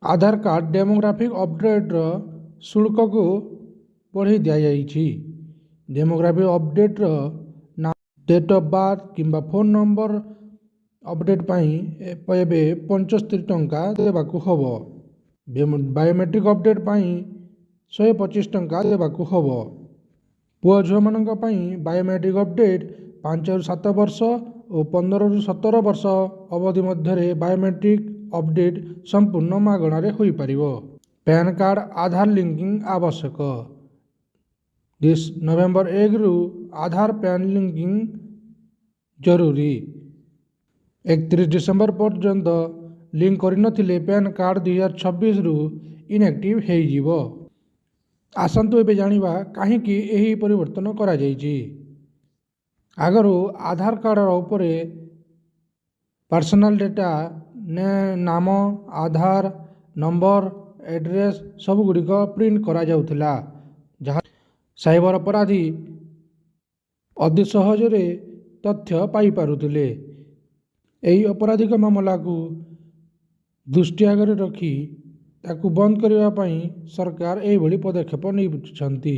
ଆଧାର card demographic ଅପଡ଼େଟ୍ର ଶୁଳ୍କକୁ ବଢ଼ାଇ ଦିଆଯାଇଛି। Demographic ଅପଡ଼େଟ୍ର ନା ଡେଟ୍ ଅଫ୍ ବାର୍ଥ କିମ୍ବା ଫୋନ୍ ନମ୍ବର ଅପଡ଼େଟ୍ ପାଇଁ ଏବେ 75 ଟଙ୍କା ଦେବାକୁ ହେବ। ବାୟୋମେଟ୍ରିକ୍ ଅପଡ଼େଟ୍ ପାଇଁ 125 ଟଙ୍କା ଦେବାକୁ ହେବ। ପୁଅ ଝିଅମାନଙ୍କ ପାଇଁ ବାୟୋମେଟ୍ରିକ୍ ଅପଡ଼େଟ୍ 5ରୁ 7 ବର୍ଷ ଓ 15ରୁ 17 ବର୍ଷ ଅବଧି ମଧ୍ୟରେ ବାୟୋମେଟ୍ରିକ୍ ଅପଡ଼େଟ୍ ସମ୍ପୂର୍ଣ୍ଣ ମାଗଣାରେ ହୋଇପାରିବ। ପ୍ୟାନ୍ କାର୍ଡ଼ ଆଧାର ଲିଙ୍କିଂ ଆବଶ୍ୟକ। ନଭେମ୍ବର 1ରୁ ଆଧାର ପ୍ୟାନ୍ ଲିଙ୍କିଂ ଜରୁରୀ। 31 ଡିସେମ୍ବର ପର୍ଯ୍ୟନ୍ତ ଲିଙ୍କ କରିନଥିଲେ ପ୍ୟାନ୍ କାର୍ଡ଼ 2026ରୁ ଇନ୍ଆକ୍ଟିଭ୍ ହେଇଯିବ। ଆସନ୍ତୁ ଏବେ ଜାଣିବା କାହିଁକି ଏହି ପରିବର୍ତ୍ତନ କରାଯାଇଛି। ଆଗରୁ ଆଧାର କାର୍ଡ଼ର ଉପରେ ପର୍ସନାଲ ଡେଟା, ନାମ, ଆଧାର ନମ୍ବର, ଆଡ୍ରେସ୍ ସବୁଗୁଡ଼ିକ ପ୍ରିଣ୍ଟ କରାଯାଉଥିଲା, ଯାହା ସାଇବର ଅପରାଧୀ ଅତି ସହଜରେ ତଥ୍ୟ ପାଇପାରୁଥିଲେ। ଏହି ଅପରାଧିକ ମାମଲାକୁ ଦୃଷ୍ଟି ଆଗରେ ରଖି ତାକୁ ବନ୍ଦ କରିବା ପାଇଁ ସରକାର ଏହିଭଳି ପଦକ୍ଷେପ ନେଉଛନ୍ତି।